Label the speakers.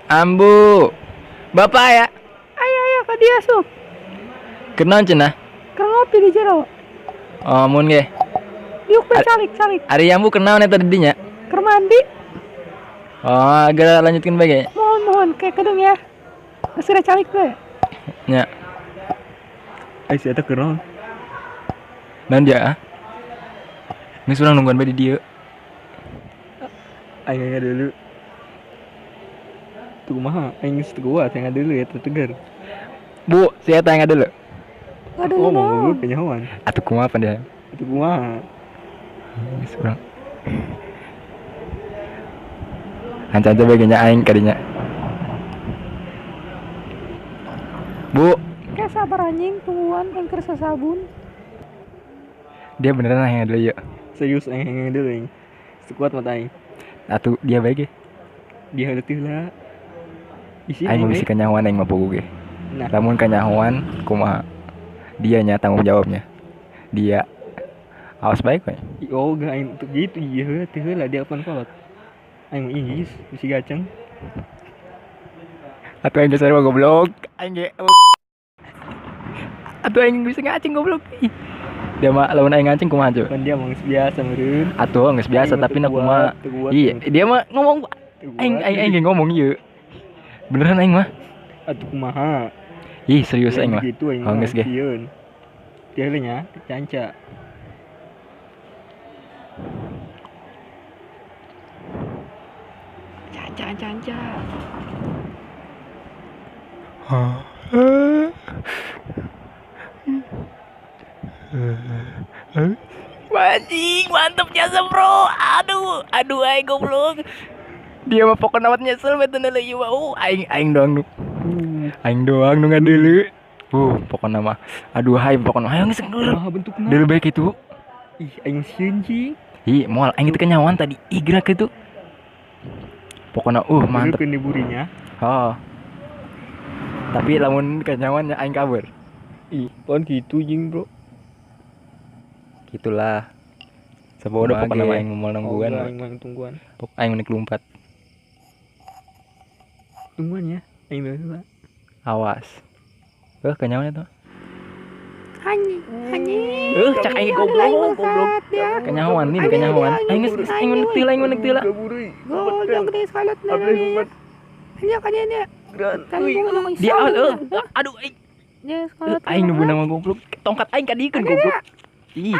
Speaker 1: Ambu. Bapak ya.
Speaker 2: Ayo ayo ka dieu asup.
Speaker 1: Keur naon cenah?
Speaker 2: Keur ngopi di jero.
Speaker 1: Oh, mun ge.
Speaker 2: Diuk we calik calik.
Speaker 1: Ari ambu keur naon eta di dinya?
Speaker 2: Keur mandi.
Speaker 1: Oh, geura lanjutkeun bae ge.
Speaker 2: Mohon mohon kayak kedung ya. Geus calik we.
Speaker 1: Nya.
Speaker 3: Ai si eta keur naon?
Speaker 1: Naon dia? Ah? Geus urang nungguan bae di dieu.
Speaker 3: Aing dulu. Tuh kumaha? Aing geus teu kuat yang dulu ya tegar.
Speaker 1: Bu, si eta yang dulu.
Speaker 2: Aduh,
Speaker 3: Oh, mau gue kenyawan.
Speaker 1: Atuh kumaha pan dia?
Speaker 3: Itu kumaha?
Speaker 1: Geus urang. Anca-anca bae ge nya aing kadinya. Bu,
Speaker 2: Kayak sabar anjing tungguan aing keur sasabun.
Speaker 1: Dia beneran yang dulu yuk.
Speaker 3: Serius aing yang dulu aing. Teu kuat mata aing.
Speaker 1: Atuh dia bae ge.
Speaker 3: Dia letih lah. Isi
Speaker 1: Aing mah bisi kanyahoan aing mah pogo ge.
Speaker 3: Nah,
Speaker 1: Lamun kanyahoan kumaha? Dia nya tanggung jawabnya. Dia. Awas baik we.
Speaker 3: Oh gak aing tuh gitu iya teu heula dia apaan kolot. Aing mah inggis bisi gaceng.
Speaker 1: Atuh aing geus sarua goblok. Aing ge. Atuh aing bisa ngaceng goblok. Ih. Dia mah lamun aing ngaceng kumaha coba?
Speaker 3: Kan dia mah geus biasa meureun.
Speaker 1: Atuh geus biasa
Speaker 3: Aing mah
Speaker 1: tapi
Speaker 3: teu
Speaker 1: na kumaha.
Speaker 3: kuat, teu kuat,
Speaker 1: Iya,
Speaker 3: aing
Speaker 1: dia mah ngomong
Speaker 3: teu
Speaker 1: aing
Speaker 3: kuat.
Speaker 1: Aing aing ge ngomong ieu. Beneran aing mah.
Speaker 3: Atuh kumaha?
Speaker 1: Ih, serius aing mah.
Speaker 3: Gitu aing
Speaker 1: Oh,
Speaker 3: mah
Speaker 1: geus ge.
Speaker 3: sieun. Dia heula nya canca.
Speaker 2: Canca canca.
Speaker 1: Anjing, mantep jasa bro. Aduh, aduh aing goblok. Dia mah pokoknya amat nyesel betul heula ieu mah. Aing aing doang nu. Aing doang nu ngadeuleu. Pokoknya mah. Aduh, hai pokoknya ayo geus dulu.
Speaker 3: Kumaha bentukna?
Speaker 1: Dulu baik itu.
Speaker 3: Ih, aing sieun cing.
Speaker 1: Ih, moal aing itu kenyawan tadi. Ih, gerak itu. Pokoknya mantep.
Speaker 3: Dulu diburinya.
Speaker 1: Oh. Tapi lamun kenyawan aing kabur.
Speaker 3: Ih, pon gitu jing, Bro.
Speaker 1: Gitulah. Sabodo
Speaker 3: Kumaha
Speaker 1: pokoknya
Speaker 3: ge?
Speaker 1: mah aing moal nungguan.
Speaker 3: Oh, aing mah tungguan.
Speaker 1: Pok aing unik lompat.
Speaker 3: Tungguan ya. Aing dulu lah.
Speaker 1: Awas. Kenyawan itu.
Speaker 2: Anjing anjing.
Speaker 1: Cak aing goblok, goblok.
Speaker 2: Ya.
Speaker 1: Kenyawan nih, kenyawan. Aing geus aing unik tila, aing unik tila.
Speaker 2: Goblok deh sekolah nih. Anjing kan dia. Kali gua
Speaker 1: Dia aduh aing.
Speaker 2: Ya sekolah.
Speaker 1: Aing nu beunang mah goblok. Tongkat aing kadiekeun goblok. Ih.